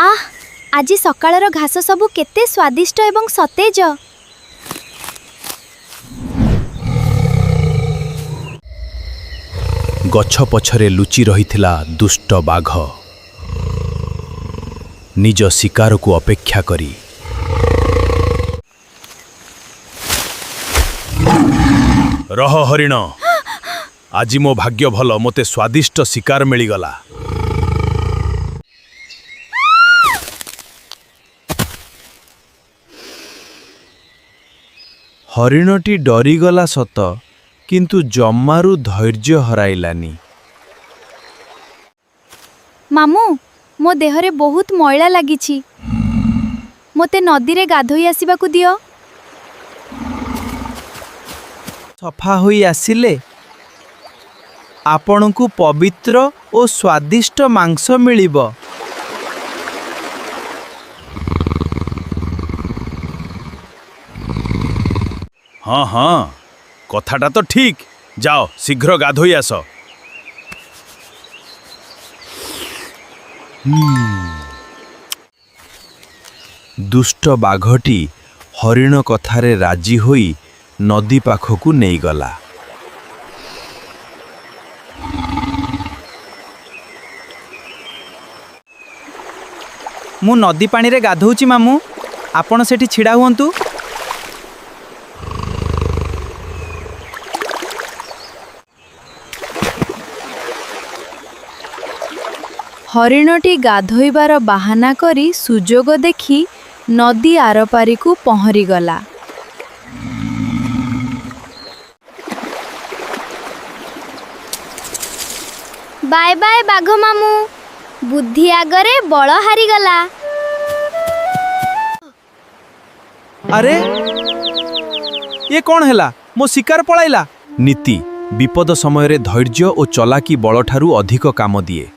ଆଃ, ଆଜି ସକାଳର ଘାସ ସବୁ କେତେ ସ୍ୱାଦିଷ୍ଟ ଏବଂ ସତେଜ। ଗଛ ପଛରେ ଲୁଚି ରହିଥିଲା ଦୁଷ୍ଟ ବାଘ, ନିଜ ଶିକାରକୁ ଅପେକ୍ଷା କରି। ରହ ହରିଣ, ଆଜି ମୋ ଭାଗ୍ୟ ଭଲ, ମୋତେ ସ୍ୱାଦିଷ୍ଟ ଶିକାର ମିଳିଗଲା। ହରିଣଟି ଡରିଗଲା ସତ, କିନ୍ତୁ ଜମାରୁ ଧୈର୍ଯ୍ୟ ହରାଇଲାନି। ମାମୁଁ, ମୋ ଦେହରେ ବହୁତ ମଇଳା ଲାଗିଛି। ମୋତେ ନଦୀରେ ଗାଧୋଇ ଆସିବାକୁ ଦିଅ। ସଫା ହୋଇ ଆସିଲେ ଆପଣଙ୍କୁ ପବିତ୍ର ଓ ସ୍ୱାଦିଷ୍ଟ ମାଂସ ମିଳିବ। ହଁ ହଁ, କଥାଟା ତ ଠିକ୍। ଯାଅ, ଶୀଘ୍ର ଗାଧୋଇ ଆସ। ଦୁଷ୍ଟ ବାଘଟି ହରିଣ କଥାରେ ରାଜି ହୋଇ ନଦୀ ପାଖକୁ ନେଇଗଲା। ମୁଁ ନଦୀ ପାଣିରେ ଗାଧୋଉଛି ମାମୁଁ, ଆପଣ ସେଠି ଛିଡ଼ା ହୁଅନ୍ତୁ। ହରିଣଟି ଗାଧୋଇବାର ବାହାନା କରି ସୁଯୋଗ ଦେଖି ନଦୀ ଆରପାରିକୁ ପହଁରିଗଲା। ବାଏ ବାଏ ବାଘ ମାମୁଁ, ବୁଦ୍ଧି ଆଗରେ ବଳ ହାରିଗଲା। ଆରେ, ଇଏ କ'ଣ ହେଲା? ମୋ ଶିକାର ପଳାଇଲା। ନୀତି: ବିପଦ ସମୟରେ ଧୈର୍ଯ୍ୟ ଓ ଚଲାକି ବଳଠାରୁ ଅଧିକ କାମ ଦିଏ।